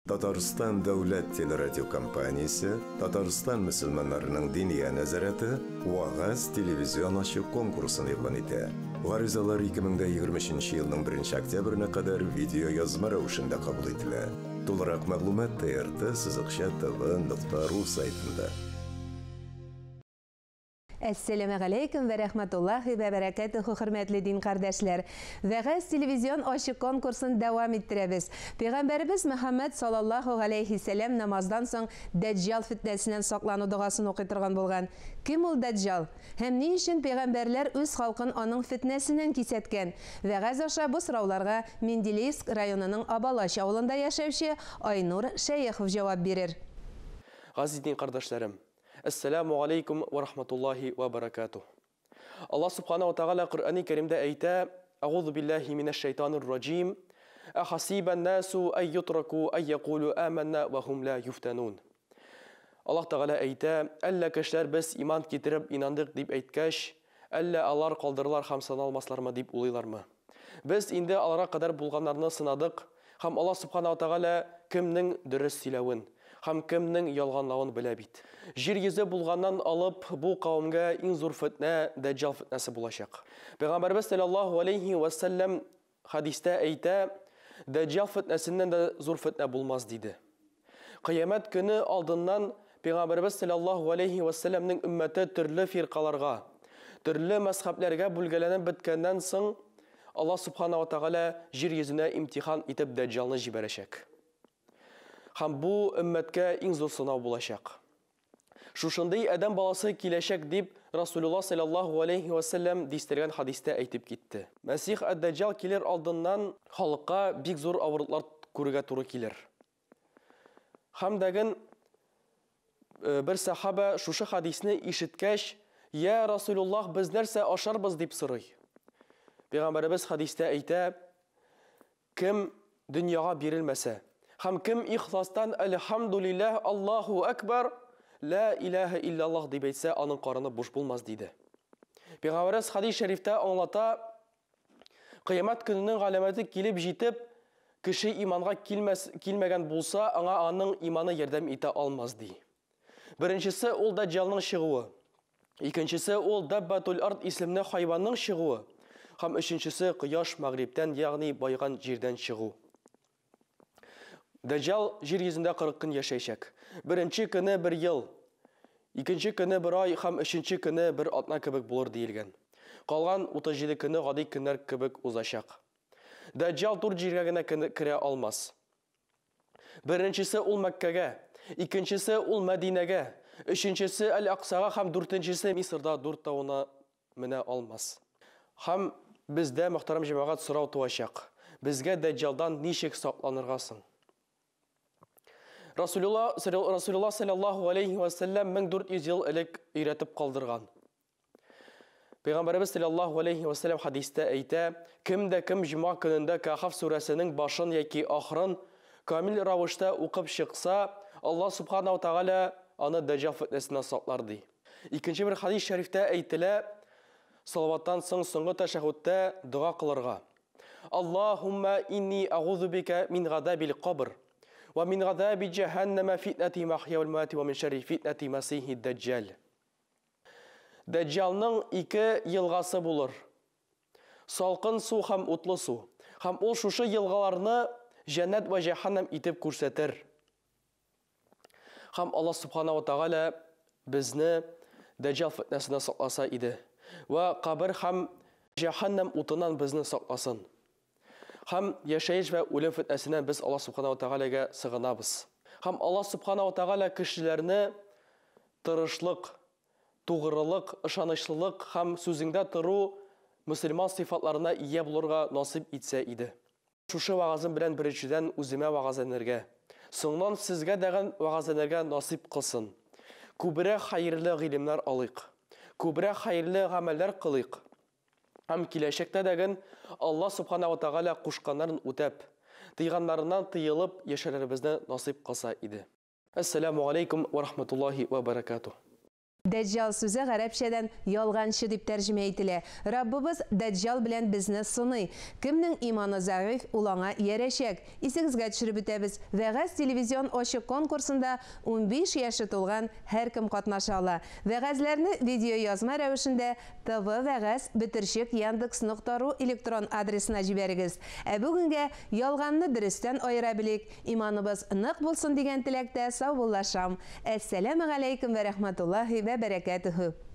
Татарстан дәүләт телерадиокомпаниясе, Татарстан мөселманнарының Диния нәзарәте Вәгазь телевизион ачык конкурсын игълан итә. Гаризалар 2023 елның 1 октябренә кадәр видеоязма рәвешендә кабул ителә. Тулырак мәгълүмат trt сызыкча tv нокта ру сайтында. Әссәламегаләйкүм вә рәхмәтуллаһи вә бәрәкәтүһү, хөрмәтле дин кардәшләр. Вәгазь телевизион ачык конкурсын дәвам иттерәбез. Пәйгамбәребез Мөхәммәд саллаллаһу галәйһи сәлам намаздан соң Дәҗҗал фитнәсеннән саклану догасын укый торган булган. Кем ул Дәҗҗал? Һәм ни өчен пәйгамбәрләр үз халкын аның фитнәсеннән кисәткән? Вәгазь аша бу сорауларга Менделеевск районының Абалач авылында яшәүче Айнур Шәехов җавап бирер. Газиз дин кардәшләрем! Әссәләмү галәйкүм вә рахматуллаһи вә бәрәкәтүһ. Аллаһ Субхана ва Тәгалә Коръәни Кәримдә әйтә, Әгузу биллаһи минәш шәйтанир раҗим, Әхасибән насу әй ютраку әй якулу әмәннә вә һум лә юфтәнун. Аллаһ Тәгалә әйтә, Әллә кешеләр без иман китереп инандык дип әйткәч, әллә алар калдырылар һәм сыналмаслармы дип улыйлармы? Без инде аларга кадәр булганнарны сынадык, һәм Аллаһ Сүбхәнәһү вә Тәгалә кемнең дөрес сөйләвен һәм кемнең ялганлавын белә бит. Җир йөзе булганнан алып бу кавемгә иң зур фетнә Дәҗҗал фетнәсе булачак. Пәйгамбәребез салләллаһу галәйһи вә сәлләм хәдистә әйтә, Дәҗҗал фетнәсеннән дә зур фетнә булмас, диде. Кыямәт көне алдыннан Пәйгамбәребез салләллаһу галәйһи вә сәлләмнең өммәте төрле фиркаларга, төрле мәзхәбләргә бүлгәләнеп беткәннән соң, Аллаһ Субхана ва Тәгалә җир йөзенә имтихан итеп Дәҗҗалны җибәрәчәк. Һәм бу өммәткә иң зур сынау булачак. Шушындый адәм баласы киләчәк дип Расулуллаһ салләллаһу галәйһи вә сәлләм дистәлгән хәдистә әйтеп китте. Мәсих әд-Дәҗҗал килер алдыннан халыкка бик зур авырлыклар күрергә туры килер. Һәм дәген бер сәхабә шушы хәдисне ишеткәч, "Я Расулуллаһ, без нәрсә ашарбыз?" дип сорый. Пәйгамбәребез хәдистә әйтә, кем дөньяга бирелмәсә һәм кем ихластан Әлхәмдулилләһ, Аллаһу әкбәр, лә иләһә илляллаһ дип әйтсә, аның карыны буш булмас, диде. Пәйгамбәребез хәдис шәрифтә аңлата, Кыямәт көненең галәмәте килеп җитеп, кеше иманга килмәс, килмәгән булса, аңа аның иманы ярдәм итә алмас, ди. Беренчесе ул Даҗҗалның чыгуы. Икенчесе ул Даббатул ард исемле хайванның чыгуы. Һәм өченчесе кояш мәгърибтән, ягъни байган җирдән чыгу. Дәҗҗал җир йөзендә 40 көн яшәячәк. Беренче көне бер ел, икенче көне бер ай һәм өченче көне бер атна кебек булыр диелгән. Калган 37 көне гади көннәр кебек узачак. Дәҗҗал дүрт җиргә генә керә алмас. Беренчесе ул Мәккәгә, икенчесе ул Мәдинәгә, өченчесе Әл-Аксага һәм дүртенчесе Мисырда Дүрт тавына менә алмас. Һәм бездә, мөхтәрәм җәмәгать, сорау туачак, безгә Дәҗҗалдан ничек сакланырга соң? Расулулла, Расулулла саллаллаһу алейхи ва сәлләм 1400 ел элек өйрәтеп калдырган. Пәйгамбәребез саллаллаһу алейхи ва сәлләм хадистә әйтә, кем дә кем җомга көнендә Кәһф сүрәсенең башын яки ахырын камил рәвештә укып чыкса, Аллаһ субхана ва тәгалә аны Дәҗҗал фитнәсеннән саклар ди. Икенче бер хадис шәрифтә әйтелә, салаваттан соң соңгы тәшәһүдтә дога кылырга. Аллаһумма инни агузу бика мин газабил кабр ва мин газаби җәһәннәмә фитнәти махья вәл мамати ва мин шәрри фитнәти масихи дәҗҗал. Дәҗҗалның ике елгасы булыр. Салкын су һәм утлы су. Һәм ул шушы елгаларны җәннәт вә җәһәннәм итеп күрсәтер. Һәм Аллаһ Субхана ва Тәгалә безне Дәҗҗал фитнәсеннән сакласа иде. Вә кабер һәм җәһәннәм утыннан безне сакласын. Һәм яшәеш вә үлем фитнәсеннән без Аллаһ Субхана ва Тәгаләгә сыгынабыз. Һәм Аллаһ Субхана ва Тәгалә кешеләрне тырышлык, тугрылык, ышанычлылык һәм сүзеңдә тору мөселман сыйфатларына ия булырга насыйп итсә иде. Шушы вәгазем белән беренчедән үземә вәгазьләнергә, соңыннан сезгә дәгән вәгазьләнергә насыйп кылсын. Күбрәк хәерле гыйлемнәр алыйк. Күбрәк хәерле гамәлләр кылыйк. Һәм киләчәктә дәген Аллаһ Субхана ва Тәгалә кушканнарын үтәп, тыйганнарыннан тыелып яшәрләребезне насыйп кылса иде. Әссәләмү галәйкүм вә рахматуллаһи вә бәрәкәтүһ. Дәҗҗал сүзе гарәпчәдән ялганчы дип тәрҗемә ителә. Раббыбыз Дәҗҗал белән безне сыный. Кемнең иманы зәгыйфь, ул аңа иярәчәк. Исегезгә төшереп үтәбез, Вәгазь телевизион ачык конкурсында 15 яше тулган һәркем катнаша ала. Вәгазьләрне видеоязма рәвешендә tv-вәгазь бөтерчек яндекс нокта ру электрон адресына җибәрегез. Ә бүгенгә ялганны дөрестән аера белик, иманыбыз нык булсын дигән теләктә саубуллашам. Әссәләмегаләйкүм вә рәхмәтуллаһи вә бәрәкәтүһү.